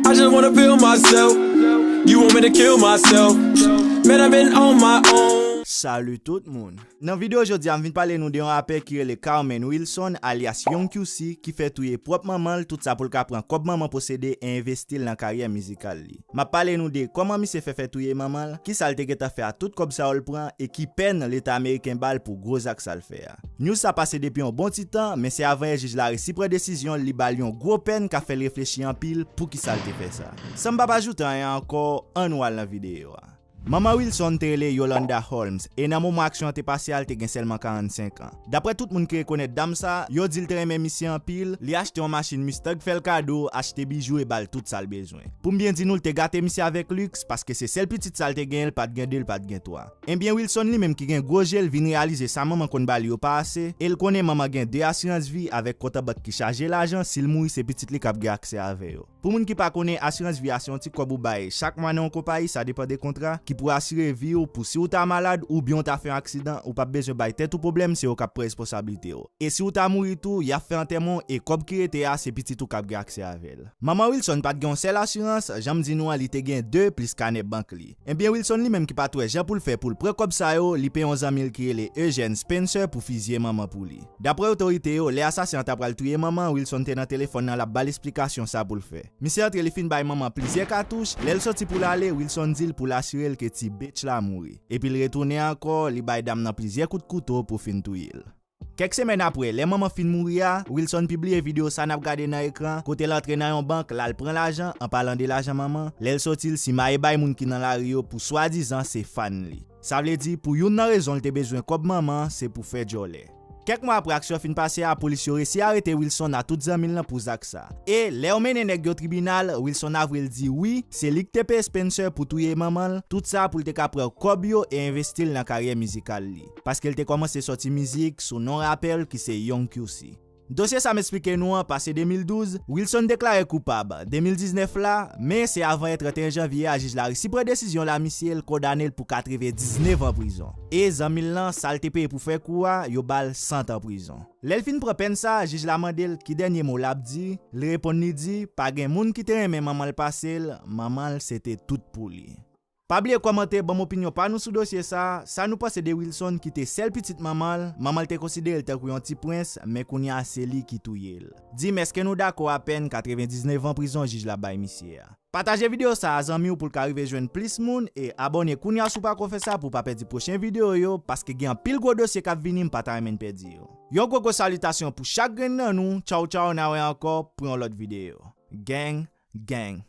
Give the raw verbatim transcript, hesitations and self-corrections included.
I just wanna feel myself. You want me to kill myself? Man, I've been on my own. Salut tout moun. Nan videyo jodi a, m vin pale nou de yon rapè ki rele Carmen Wilson, alyas Young Q C, ki fè touye pwòp manman l, tout sa pou l ka pran kòb manman posede e envesti l nan karyè mizikal li. M ap pale nou de kòman misye fè fè touye manman l, ki sa l te gentan fè a tout kòb sa yo l pran e ki pèn Leta ameriken ba l pou gwo zak sa l fè a. News sa pase depi yon bon ti tan, men se avanyè jij la resi pran desizyon l, li ba l yon gwo pèn k ap fè l reflechi anpil pou ki sa l te fè sa. San m p ap ajoute anyen ankò, ann nou al nan videyo a. Manman Wilson te rele Yolanda Holmes, e nan moman aksyon an te pase a, l te gen sèlman karannsenk an. Daprè tout moun ki rekonèt dam sa, yo di l te renmen misye anpil, li achte yon machin Mustang fè l kado, achte bijou e ba l tout sa l bezwen. Pou m byen di nou, l te gate misye avèk liks, paske se sèl pitit sa l te genyen, l pa t gen de, l pa t gen twa. Ebyen, Wilson li menm ki gen gwo je, l vin reyalize sa manman konn ba li yo pa ase, e l konnen manman gen de asirans vi avèk kont an bank ki chaje lajan, si l mouri, se pitit li k ap gen aksè avè yo. Pou moun ki pa konnen, asirans vi a se yon ti kòb ou bay chak mwa nan yon konpayi, sa depann de kontra, ki pou asire vi w pou si w ta malad oubyen w ta fè yon aksidan, ou p ap bezwen bay tèt ou pwoblèm, se yo k ap pran responsablite w. E si w ta mouri tou, y ap fè antèman w e kòb ki rete a, se pitit ou k ap gen aksè avè l. Manman Wilson pa t gen yon sèl asirans, jan m di nou an, li te gen de plis kanè bank li. Ebyen, Wilson li menm ki pa t wè jan pou l fè pou l pran kòb sa yo, li peye yon zanmi l ki rele Eugène Spencer pou fizye manman pou li. Daprè otorite yo, lè asasen an ta pral touye manman, Wilson te nan telefòn nan, l ap ba l esplikasyon sa pou l fè. Misye antre, li fin bay manman plizyè katouch, lè l soti pou l ale, Wilson di l pou l asire l ke ti bitch la mouri. Epi l retounen ankò, li bay dam nan plizyè kout kouto pou fin touye l. Kèk semèn apre, lè manman fin mouri a, Wilson pibliye videyo sa n ap gade nan ekran, kote l antre nan yon bank, l al pran lajan, an palan de lajan manman, lè l soti l simaye bay moun ki nan lari yo pou swadizan se fan li. Sa vle di, pou youn nan rezon l te bezwen kòb manman, se pou fè djòlè. Kèk mwa apre aksyon fin pase a, polis yo resi arete Wilson a tout zanmi l lan pou zak sa. E lè yo mennen nèg yo tribinal, Wilson avwe l di wi, se li k te peye Spencer pou touye manman l, tout sa pou l te ka pran kòb yo e envesti l nan karyè mizikal li. Paske l te kòmanse sòti mizik sou non rapè l ki se Young Q C. Dosye sa m esplike nou an pase de mil douz, Wilson deklare koupab de mil diznèf la, men se avanyè trannteyen janvye a jij la resi pran desizyon l a misye, l kondane l pou katrevendiznèf an prizon. E zanmi l lan, sa l te peye pou fè kou a, yo ba l san tan prizon. Lè l fin pran pèn sa, jij la mande l ki dènye mo l ap di, li reponn li di, pa gen moun ki te renmen manman l pase l, manman l se te tout pou li. Pa bliye kòmante, ban m opinyon pa nou sou dosye sa, sa nou panse de Wilson ki te sèl pitit manman l, manman l te konsidere l tankou yon ti prens, men kounye a se li ki touye l. Di m èske nou dakò a pèn katrevendiznèf an prizon jij la bay misye a. Pataje videyo sa a zanmi w pou l ka rive jwenn plis moun e abòne kounye a si w pako fè sa pou w pa pèdi pwochen videyo yo, paske gen anpil gwo dosye k ap vini m pa ta renmen n pèdi yo. Yon gwo gwo salitasyon pou chak grenn nan nou, tchaw tchaw n a wè ankò pou yon lòt videyo. Gang, gang.